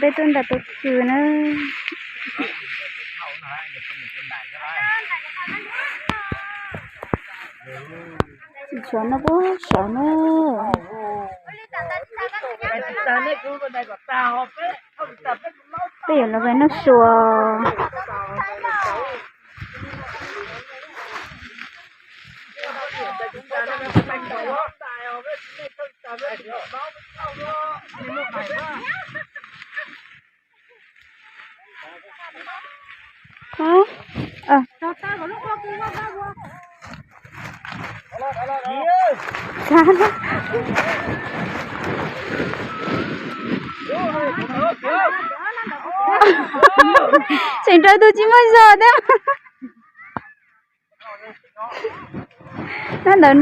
Peb tuaj ntais pob kws na. Tsis tshuav no puag saud na. Peb yuav los pem noj su. Tseem rau tus tsis muaj zog thiab. Nab ntawd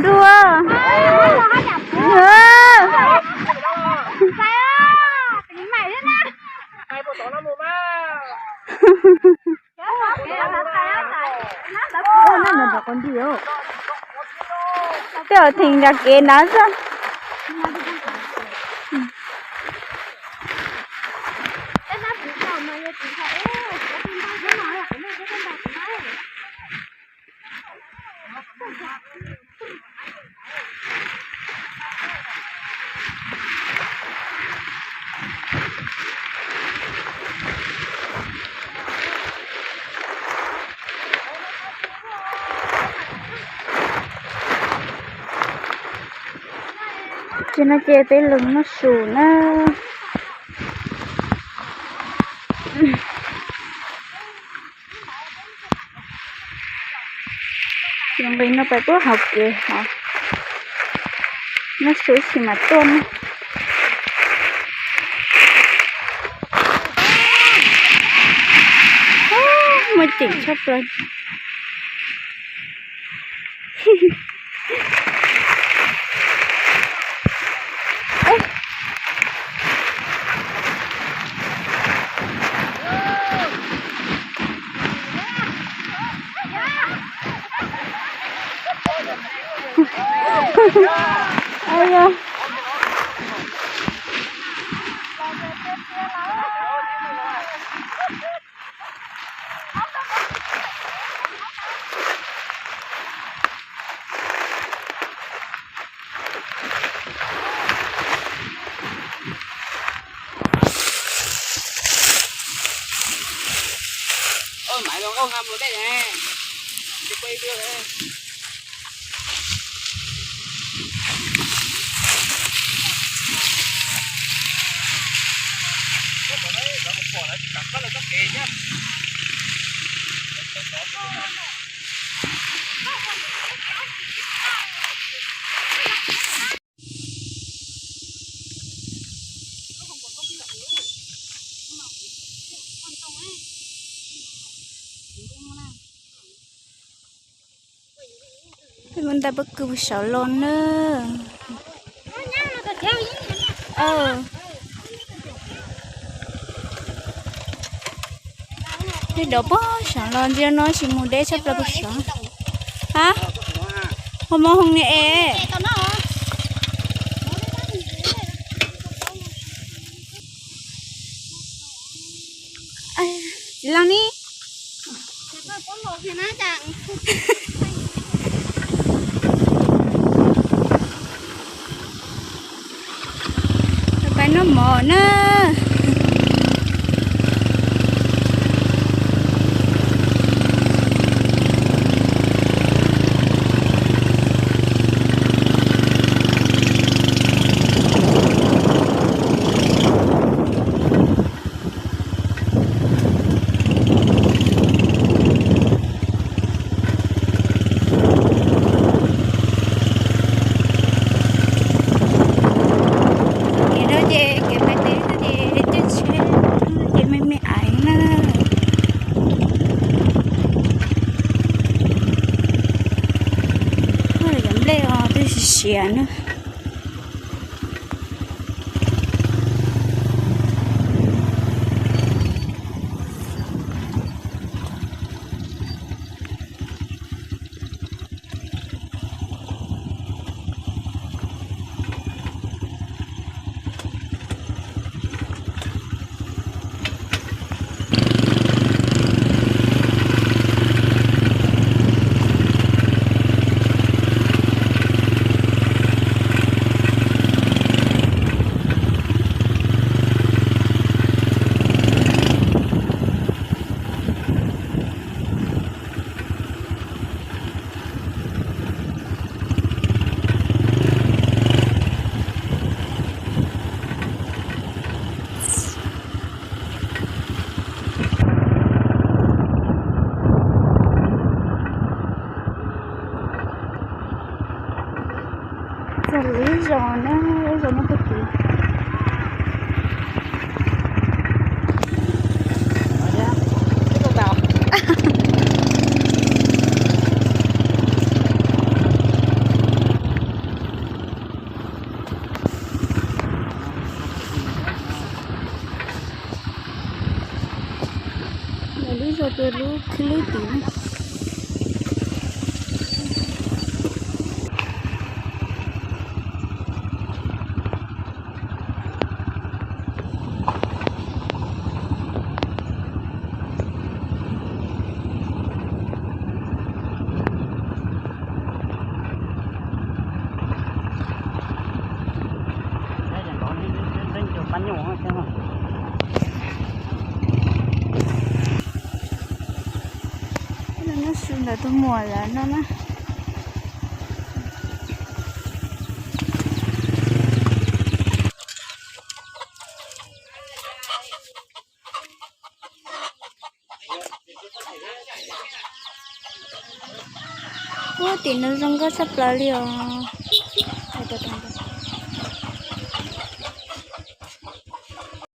nruj. Tej zaum theem nram kev ntawd xwb. Ces no ces peb los noj su na. Yuav nqis no pais puag hauv kev hov. Noj su ib chim mam tuaj na. Muaj ceem tshaj plaws. Peb mus ntais pob kws puag saud los na. Peb dov puag saud los ntsia no tsis mus deb tshaj plaws puag saud. Ha, ho mus hoos ni es. Txiv Leej ni. Peb noj mov na. Ces no ces kev pais teb xwb ces caij tsheb ces me me aiv na. Cov nplej os twb siav siav na. Ib zaug tua lub khwb lwb tim no. Nyob su ntawm tus muam lawv no na. Ub, tim no zoo nkauj tshaj plaws li os.